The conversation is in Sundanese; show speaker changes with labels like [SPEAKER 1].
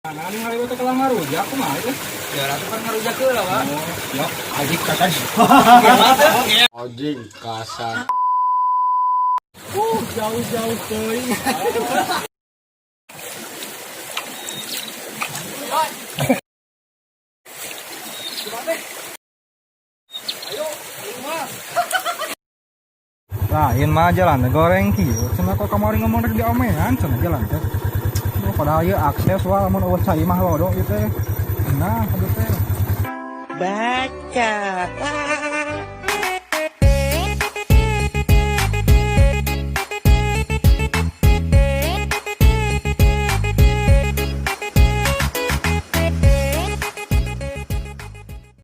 [SPEAKER 1] Nah, ini ngaliwat teh kalah ngarujak kumaha ieu?
[SPEAKER 2] Ya ratu kan ngarujak heula, Pak.
[SPEAKER 1] Oh, ya, anjing kasar.
[SPEAKER 3] Anjing kasar.
[SPEAKER 1] Jauh-jauh teuing. Lain mah jalan teh goreng kieu. Cenah kok kamari ngomong rek diomean cenah jalan teh. Duh, padahal ieu akses wah lamun eueuh cai mah lodo ieu teh. Nah, aduh teh.
[SPEAKER 4] Baca.